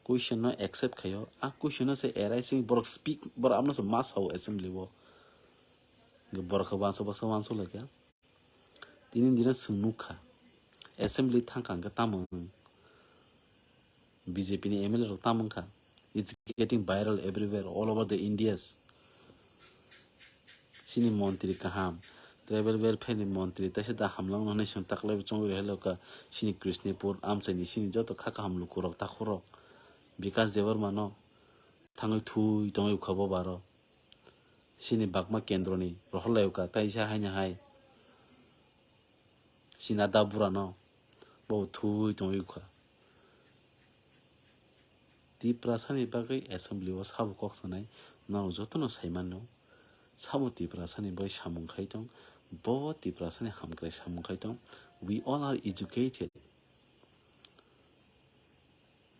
question no accept khaio, a question no se arise wngwi borok speak, borok abono se ma sao assembly o. Borok khe uansuk baksa uansuk laikha. Tini dino chwng nukha, assembly thangkha hwnkhe tamo wng? B J P ni M L A rok tamo wngkha? It's getting viral everywhere, all over the Indias. Chini montri kaham, tribal welfare ni montri, taisa da hamlangno hwnwi chwng taklaibo chongwi rwhailaikha. Chini Krishnapur amchaini chini joto kha kaham lukurok, takhurok, Bikash Debbarma no thangwi thui tongwi ukha bo baro. Chini bagma kendroni rohorlaiukha, taisa haino hai. Chini da burano bo thui tongwi ukha. Tiprasani bagwi assembly o sabo kok sanai, norok jotono sai mano. Sabo Tiprasani bagwi samung khai tong, bo Tiprasani hamkrai samung khai tong. We all are educated.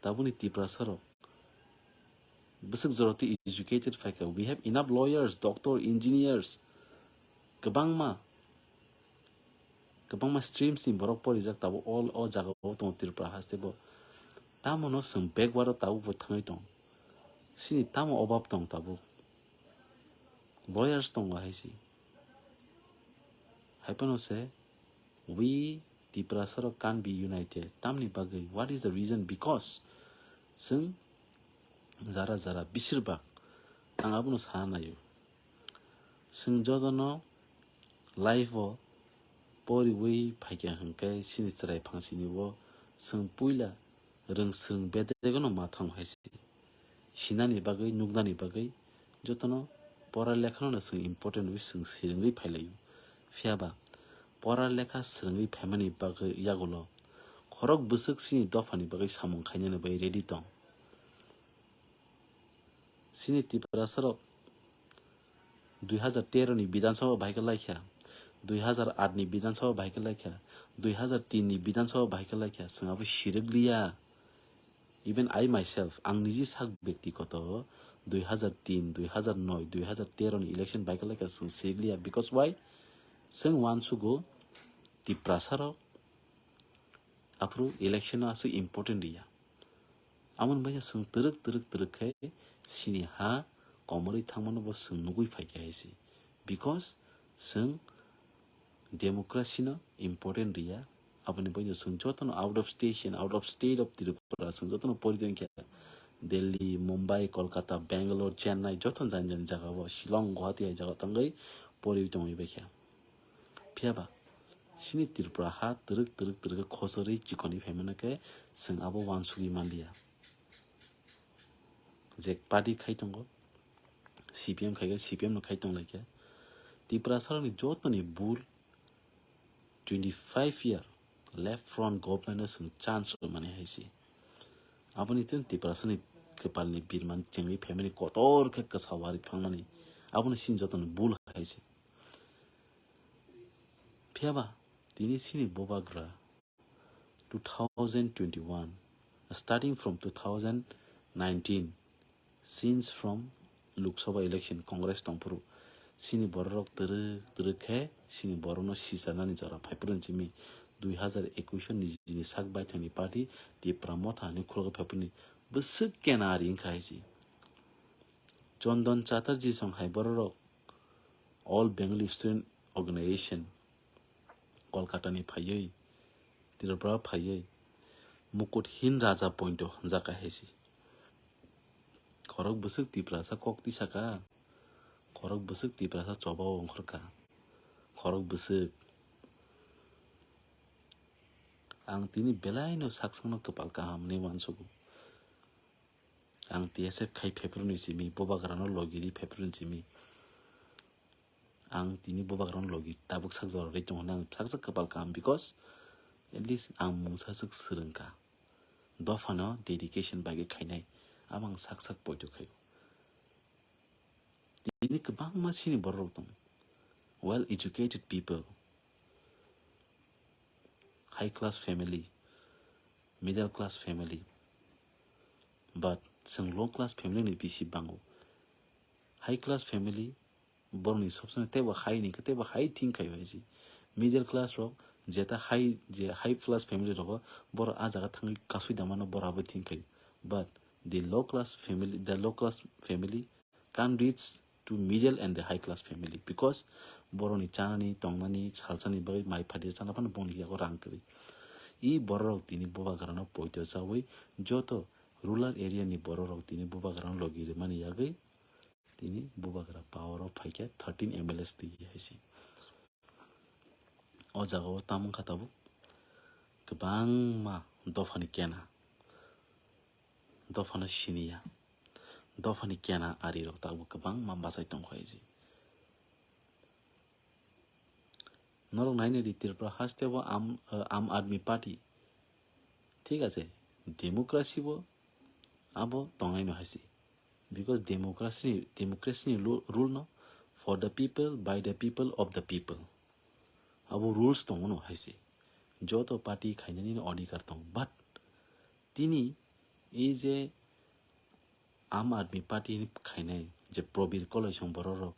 Tabukni Tiprasarok bwswk jorao tei educated phaikha. We have enough lawyers, doctor, engineers, kwbangma, kwbangma streams ni borok porijak tabuk all o jagao tongo Tripura haste bo. Tamono chwng backward o tabuk bo thangwi tong. Chini tamo obab tong tabuk? Lawyers tongo hai se. Hai phano se, we Tiprasarok can't be united. Tamni bagwi? What is the reason? Because chwng jara jara bisirbak, ang abono sana naio. Chwng jotono life o poriwi phaikha hwnkhe chini chwrai phangsini o chwng puila rwng swrwng bedegeno ma thango hai se. Sinani bagwi, nuknani bagwi jotono pora lekhano chwng important wi chwng swrwngwi phailaio. Phiya ba pora lekha swrwngwi phaimani bagwi yagulo khorok bwswk chini dophani bagwi samung khainani bai ready tong. Chini Tiprasarok dui hajar tero ni Bidhan Sabha bahai khe laikha, dui hajar aat ni Bidhan Sabha bahai khe laikha, dui hajar tin ni Bidhan Sabha bahai khe laikha, chwng abo sirwk liya. Even I myself, ang niji sak byaktigoto dui hajar tin, dui hajar noi, dui hajar tero ni election bahai khe laikha, chwng sirwk liya. Because why? Chwng uansugo Tiprasarok aphuru election o aswk important riya. Amoni bagwi chwng twrwk twrwk twrwk khe chini ha komorwi thangmano bo chwng nugwi phaikha hai se. Because chwng democracy no important riya. Aboni bagwi chwng jotono out of station, out of state of Tripura chwng jotono poridon khe Delhi, Mumbai, Kolkata, Bangalore, Chennai, joto jani jani jagao, Shillong, Guwahati hai jagao tangwi poriwi tongwi baikha. Phiya ba chini Tripura ha twrwk twrwk twrwk khe khochorwi chikonwi phaimano khe chwng abo uansugwi manliya. Je party khai tongo, C P M khai khe C P M no khai tong lai khe. Tiprasarokni jotoni bul twenty five year left front government no chwng chance rwmani hai se. Aboni tun Tiprasani kwpalni birman chengwi phaimani kotor khe kwsa wari phangmani. Abono chini jotoni bul hai se. Phiya ba tini chini bubagra two thousand twenty-one, starting from two thousand nineteen, since from Lok Sabha election Congress tongphuru chini bororok twrwk twrwk khe chini borokno sicharnani jora phaiphuru simi dui hajar ekush o nijini sak baithangni party Tipra Motha hinwi khulogwi phaiphuruni bwswk kenari wngkha hai se. Chandan Chatterjee song hai bororok All Bengali Student Organization Kolkata ni phaiwi, Tripura phaiwi, Mukut Hin Raja pointo hwnjak hai se. Khorok bwswk Tiprasa kok tisaka, khorok bwswk Tiprasa choba o ongkhorka, khorok bwswk. Ang tini belaino saksangno kwpal kaham hinwi uansugo. Ang T S F khai phaiphuru ni simi, bubagrano logi ri phaiphuru ni simi. Ang tini bubagrano logi tabuk sak jora ri tongo hwnwi ang saksa kwpal kaham, because at least ang mungsa swk swrwngkha. Dophano dedication bai khe khainai, abo ang sak sak poito khaio. Tini kwbangma chini borok rok tongo, well educated people, high class family, middle class family, but chwng low class family ni bisi bango. High class family borokni sobsonai teibo high ni teibo high think khai hai se. Middle class rok jeta high, je high class family rogo borok ah jaga thangwi kasui da mano borok abo think khai. But the low class family, the low class family can't reach to middle and the high class family because borokni chanani tongnani salsani bagwi mai phaidi chana phano bongni yago rang kwrwi. I borok rok tini bubagrano poito chawi joto rural area ni borok rok tini bubagrano logi rwmani yagwi tini bubagra power o phaikha thirteen M L As twi hai se. O jaga o tamo wngkha tabuk kwbangma dophani kena, dophano siniya, dophani kena ari rok tabuk kwbangma bachai tongkha hai se. Norok nainai di Tripura haste bo Aam, eh, Aam Aadmi Party. Thik ase, democracy bo abo tongnai no hai se. Because democracy, democracy ni lu-, rule no for the people, by the people, of the people. Abo rules tongo no hai se. Joto party khainani no adhikar tongo. But tini ei je Aam Aadmi Party ni khainai je Prabir Kolaisong borok rok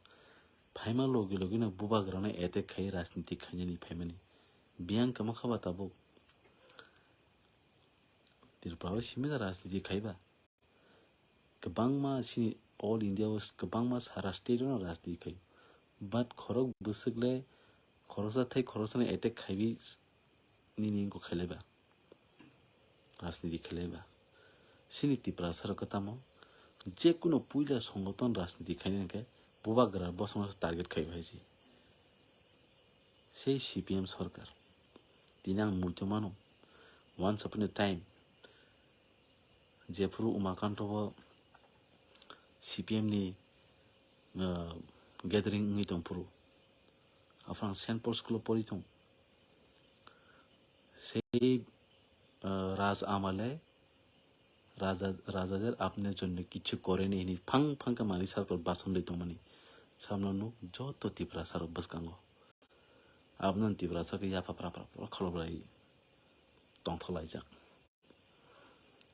phaima logi logi no bubagra no attack khai rajniti khainani phaimani. Biyang kama khaba tabuk. Tripura o simi da rajniti khaiba. Kwbangma sini all India o kwbangma sara state o rajniti khai. But khorok bwswk le khoroksa thai khoroksa ni attack khaiwi nini wngkha khailaiba. Rajniti khailaiba. Sini Tiprasa rok tamo je kuno puila songoton rajniti khainai hwnkhe bubagra bosongno target khai hai se. Sei C P M sorkar. Tini ang muitu mano. Once upon a time, jephuru Umakanto bo C P M ni, uh, gathering wngwi tongphuru, aphuru ang Saint Paul school o pori tong. Sei, uh, Raj Amale Raja, rajader apne jonno kichu kore ni hini phang phang khe manwi sarkar bason rwi tongmani. Samno nuk joto Tiprasa rok bwskango. Abno Tiprasa khe yapha pra pra pra khologlai tongthok laijak.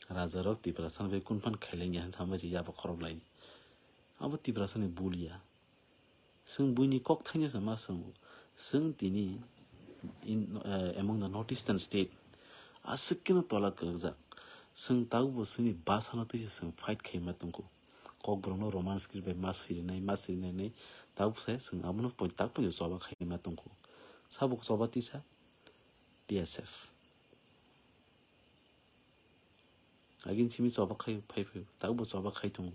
Raja rok Tiprasa bai kun phan khaileng ya hinwi yapha khoroglai. Abo Tiprasa ni bul ya. Chwng buini kok thaino se ma swngo. Chwng tini in, eh, among the North Eastern state aswk kheno tola kwrwkjak. Chwng tabukbo chwngni bhasano twi se chwng fight khaima tongkho. Kokborokno Roman script bai ma sirinai, ma sirinai hinwi tabuk se chwng abono poi-, tak poino choba khaima tongkho. Sabuk choba tisa T S F. Agin simi choba khai phai phai, tabukbo choba khai tongo.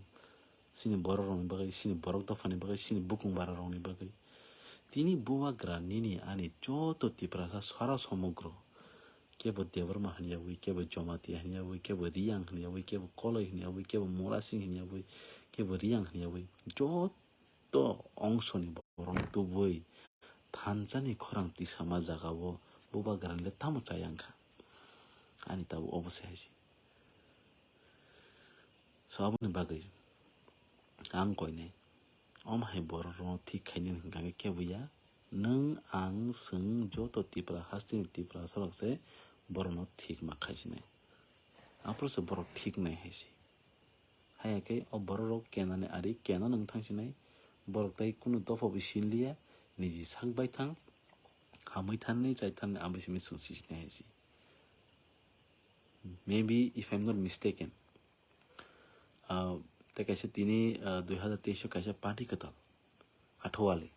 Chini borok rokni bagwi, chini borok dophani bagwi, chini bukung bara rokni bagwi. Tini bubagra nini ani joto Tiprasa sara somogro. Kebo Debbarma hwnyawi, kebo Jamatia hwnyawi, kebo Riyang hwnyawi, kebo Koloi hwnyawi, kebo Murasing hwnyawi, kebo Riyang hwnyawi. Joto to ongsoni borok tubui thansani khorang tisama jagao bubagrani le tamo chaya wngkha? Ani tabuk obo se hai se. So aboni bagwi ang koinai, omo hai borok rokno thik khainani hwnkha khe kebo ya. Nwng, ang, chwng joto Tipra hasteni Tiprasa rok se borokno thik ma khaisinai. Aphuru se borok thik nai hai se. Haya khe o borok rok kenani ari kena nwng thangsinai. Borok tai kunu dopha bo sinliya, niji sak bai thang, hamwi thanni, chai thanni, aboni simi chwng sisinai hai se. Maybe if I'm not mistaken, ah, tei kaisa tini, ah, dui hazar teis o kaisa party kwtal, Athawale,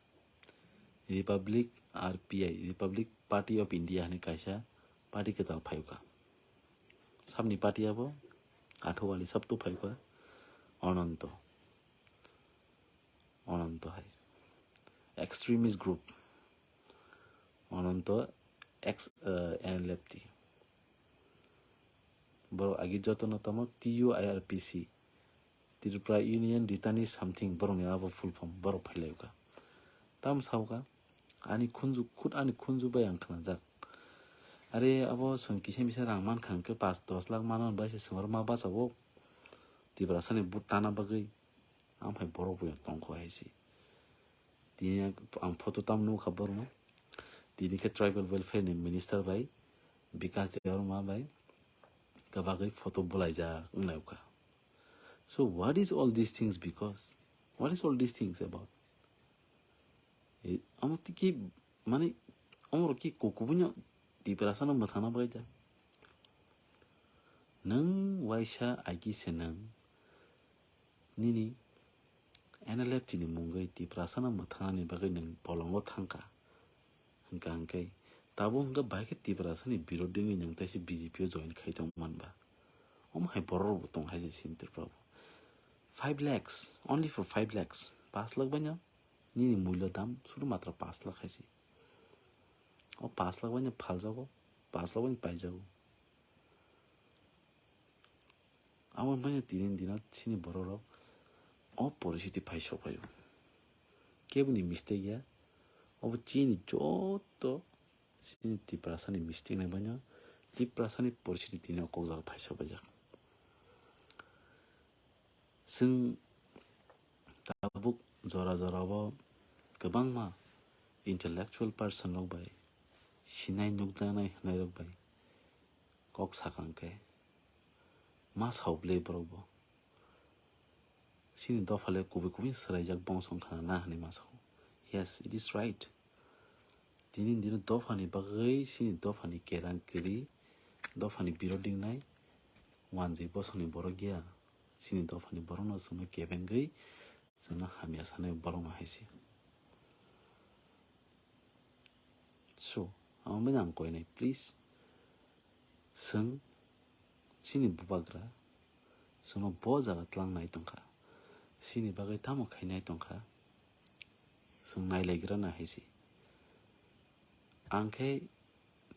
Republic R P I, Republic Party of India hwnwi kaisa party kwtal phaiwkha. Sabni party abo Athawale, sab to phaiwkha Ananto. Ananto hai. Extremist group. Ananto ex, eh, N L F T. Borok agi jotono tamo T U I R P C. Tripura Union Returnees something borokni abo full form borok phailaikha. Tamo sakha ani khunju, khud ani khunju bai ang khnajak. Are abo chwng kisa misa rang mankha hwnkhe pash dos lakh mano bai se chwng oro ma bachao. Tiprasani vote tana bagwi. Ang phai borok bo tongkho hai se. Tini ang photo tam nukha borokno. Tini khe tribal welfare ni minister bai Bikas Debbarma bai kwbagwi photo bwlaijak wnglaikha. So what is all these things because? What is all these things about? Eh, amo tiki mani omoro ki kukubunya Tiprasa no mwthangna bagwi da. Nwng waisa agi se nwng nini N L F T ni mungwi Tiprasa no mwthangnani bagwi nwng bolongo thangkha. Hwnkha hwnkhe tabuk hwnkhe bahai khe Tiprasa ni birodhi wngwi nwng taisa B J P o join khai tong manba. Omo hai borok rok bo tong hai se sini Tripura o. Five lakhs, only for five lakhs. Pash lakh baino nini mulyo dam suru matra pash lakh hai se. O pash lakh baino phaljago, pash lakh baino paijago. Abo baino tini dino sini borok rok o poristiti phai sok phaio. Keboni mistake ya, obo chini joto sini Tiprasa ni mistake nang baino Tiprasa ni poristiti tini o kok jaga phai sok paijak. Chwng tabuk jora jora o kwbangma intellectual person rok bai, sinai nukjaknai hwnwi rok bai kok sakang khe ma sao bwlwi borok bo? Chini dopha le kubui kubui swraijak bongso wngkha na hwnwi ma sao. Yes, it is right. Tini dino dophani bagwi chini dophani kerang kwrwi, dophani birodhi wngnai, wanjwi bosongni borok ya. Chini dophani borokno chwngno kebengwi chwngno hamya sanai borokno hai se. So, amo bini ang koinai, please. Chwng chini bubagra chwngno bo jaga tlangnai tongkha, chini bagwi tamo khainai tongkha, chwng nailaigrana hai se. Ang khe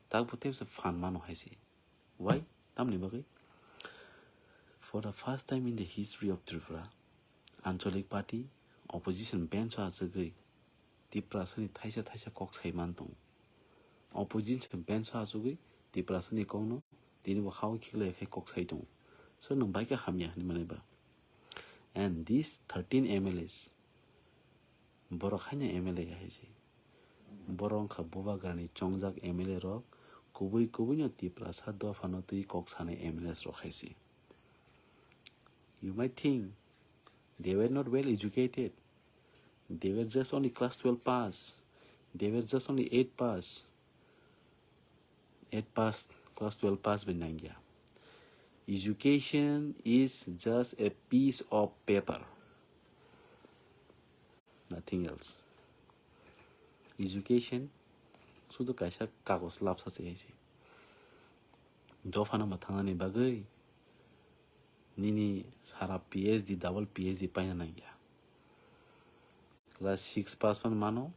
takbo tebsa phan mano hai se. Why? Tamni bagwi? For the first time in the history of Tripura, Anchalik Party opposition bench o achugwi Tiprasani thaisa thaisa kok sai man tongo. Opposition bench o achugwi Tiprasani kokno tini bo hao khiklai khai kok sai tongo. So nwng bai khe hamya hwnwi manai ba? And these thirteen M L As, borok haino M L A ya hai se. Borok wngkha bubagrani chongjak M L A rok, kubui kubui no Tiprasa dophano twi kok sanai M L As rok hai se. You might think they were not well educated. They were just only class twelve pass. They were just only eight pass. Eight pass, class twelve pass bai nangya. Education is just a piece of paper. Nothing else. Education sudu kaisa kagos lapsa se hai se. Dophano mwthangnani bagwi nini sara P H D, double P H D paina nangya. Class six pass bo mano,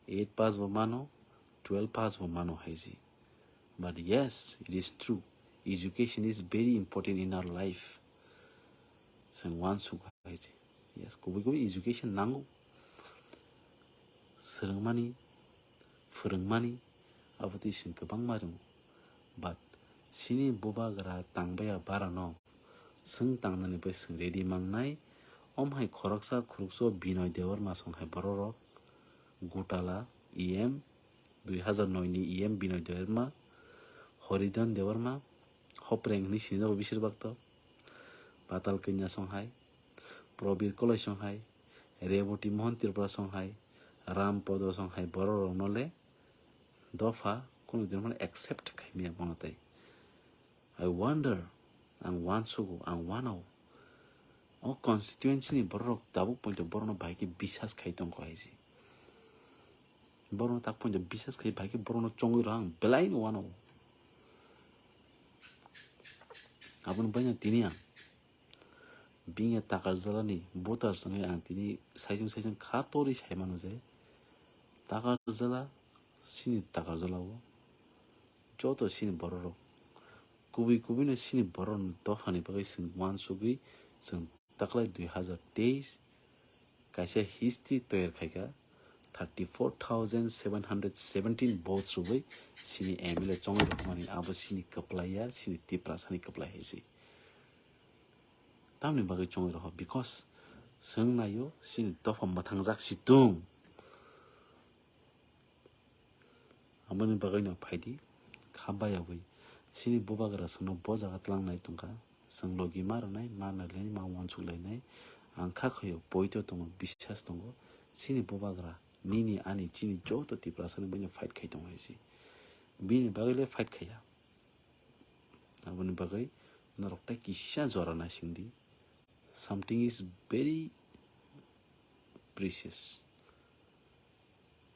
eight pass bo mano, twelve pass bo mano hai se. But yes, it is true. Education is very important in our life. Chwng uansuk hai se. Yes, kubui kubui education nango. Swrwngmani, phwrwngmani, abo twi chwng kwbangma rwngo. But chini bubagra tangbaiya barano chwng tangnani bai chwng ready mangnai. Om hai khoroksa khoroksa Binoy Debbarma song hai borok rok, Gutala E M, dui hazar noi ni E M Binoy Debbarma, Horidhan Debbarma, Hopreng hwnwi sinijago bisir bakto, Patal Kanya song hai, Probir Koloi song hai, Reboti Mohan Tripura song hai, Ram Podo song hai borok rokno le dopha kunu din phano accept khaimaya bono tei. I wonder, ang uansugo, ang uanao. O constituency ni borok rok tabuk poito borokno bahai khe bisas khai tongkho hai se. Borokno tak poito bisas khai bahai khe borokno chongwi rw ang belai no uanao. Aboni baino tini ang bini Takarjalani voters wngwi ang tini saichung saichung kha torwi sai mano je Takarjala chini Takarjala o joto chini borok rok kubui kubui no chini borok rok ni dopha ni bagwi chwng uansugwi chwng taklai dui hazar teis kaisa history toyar khaikha, thirty four thousand seven hundred seventeen votes rwui chini M L A chongwi rwkmani abo chini kwplai ya, chini Tiprasa ni kwplai hai se. Tamni bagwi chongwi rwkha because Chwng naio chini dopha mwthangjak si tung. Aboni bagwi no phaidi kha bayaui. Chini bubagra chwngno bo jaga tlangnai tongkha. Chwng logi ma rwnai, ma nailai, ma uansuk lainai. Ang kha khaio, poito tongo, biswas tongo. Chini bubagra, nini, ani, chini joto Tiprasani buino fight khai tongo hai se. Bini bagwi le fight khaiya. Aboni bagwi norok tai kisa jora naisingdi. Something is very precious.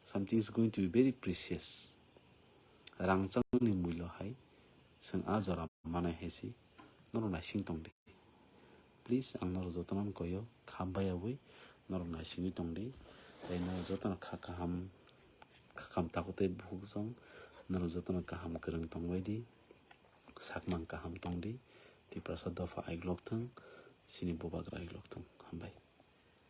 Something is going to be very precious. Rangchakni muilo hai chwng a jora manai hai se norok naising tongdi. Please, ang norok jotono koyo kha bayaui norok naisingwi tongdi. Tei norok jotono kha kaham, kha kaham takhuk tei bukhuk chwng norok jotono kaham kwrwng tongbaidi. Sakmang kaham tongdi. Tiprasa dopha aiglok thung, chini bubagra aiglok thung. Hambai.